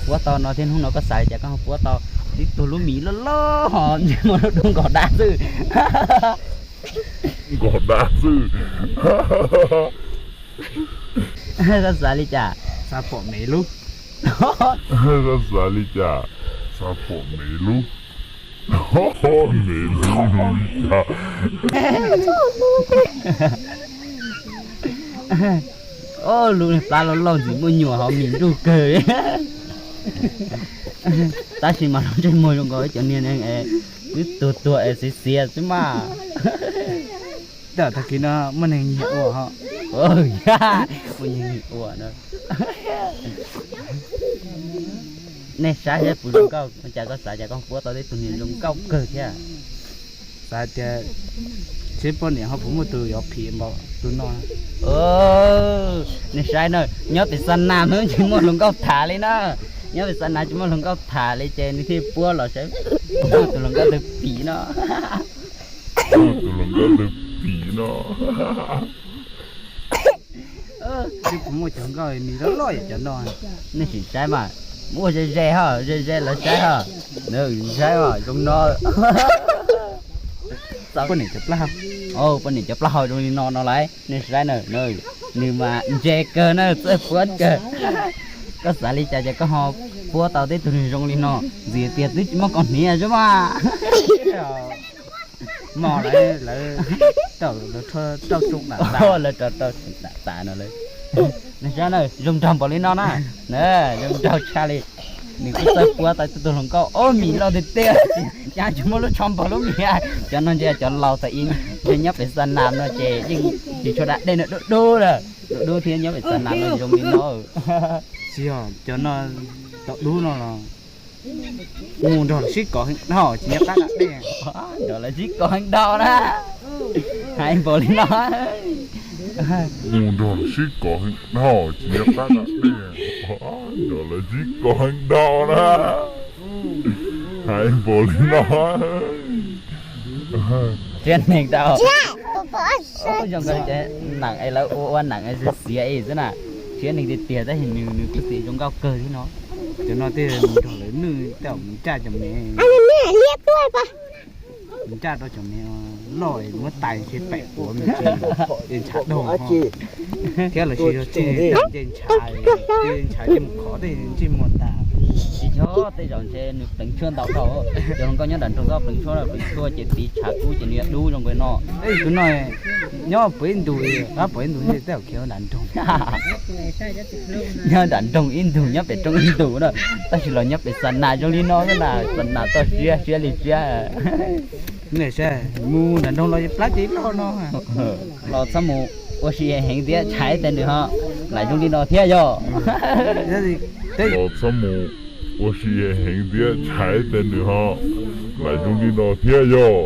Puab tau no thiab, hnub no koj xav li cas koj ho puab tau tib tug lub mis loj loj ho ntsej muag lub dub nkog dab xwb. Nkog dab xwb. Koj xav li cas? Xav pom me lub. Koj xav li cas? Xav pom me lub. Me lub li cas? Ob lub plab loj loj ntxim muaj nyuam ho mis nruj kawg. Tab sis mas lub ntsej muag zoo nkaus cov niag neeg es twb tuag tuag es xiav xiav xwb mas. Tag kis no muaj neeg nyiag ua ho. Muaj neeg nyiag ua no. Nej saib seb puas zoo nkauj, cas koj xav cas koj puab tau tib tug niag zoo nkauj kawg thiab. Xav tias seb poj niam ho puas muaj tus yuav phim npaum tus no. Nej saib na, nyob pem Xa Nas no tsis muaj hluas nkauj tham li na. Nyob pem Xa Nas tsis muaj hluas nkauj tham li ces nws thiaj puab los saib puas muaj tus hluas nkauj twg phim no. Tus hluas nkauj twg phim no. Twb puas muaj cov nkauj mis loj loj yam cov no. Nej sim saib mas, muaj ze ze ho, ze ze lawv saib ho. Saib mas zoo no. Poj niam cov plaub hau, poj niam cov plaub hau zoo li no no lauj, nej saib na, nws mas ntse kawg na, txawj puab kawg. Koj xav li cas ces koj ho puab tau tib tug zoo li no, ntxim tias twb tsis muaj koj hniav xwb mas. Mos lawv, lawv rau rau tas no lawm. Nws saib na, zoo nraug npaum li no na, zoo nraug tshaj li. Nws twb txawj puab tau tib tug hluas nkauj ob mis loj tiag tiag, cas tsis muaj lub tsho npaum lub mis. Cov no ntshe cov laus tas ib, ntshe nyob pem Xa Nas no ces yeej tsis tshua da dej no, dub dub lawm, dub dub thiab nyob pem Xa Nas no zoo li no. Tsis yog cov no, cov dub no los mus nrog lawv sib kov heev dhau tsis nyob qab da dej. Nrog lawv sib kov heev dhau na, hais npaum li no. Mus nrog lawv sib kov heev dhau tsis nyob qab da dej. Nrog lawv sib kov heev dhau na, hais npaum li no. Siab neeg tau. Zoo nkaus li cov neeg es lawv ua ua neeg es xiav xiav xwb na. Siab neeg tiag tiag tab sis nws nws kuj txiv zoo nkauj kawg thiab no. Cov no tej mus nrog lawv nwj tej mus ntsaj cov me, mus ntsaj rau cov me loj muab tais ntshe pem quav me ces ntshav daug thiab los sis yog ntshe ntshav, ntshav ces mus khov tej ntsej muag tas. Tsis yog, tej zaum ntshe nws pleev tshuaj ntau dhau. Cov hluas nkauj nyob nram nroog txhob pleev tshuaj, pleev tshuaj ces tiv tshav kub ces nws yuav dub zoo nkaus no. Tus no nyob puv ib ntus, qab puv ib ntus tej zaum khiav nram nroog. Nyob nram nroog ib ntus, nyob pem roob ib ntus na, tab sis los nyob pem Xa Nas zoo li no xwb na, Xa Nas toj siab siab li siab. Mus nram nroog los plab ces ib loj no. Los txhob mus ua si heev thiab, tshaib tes nws ho, lam zoo li no thiab yog. Los txhob mus ua si heev thiab, tshaib tes nws ho, lam zoo li no thiab yog.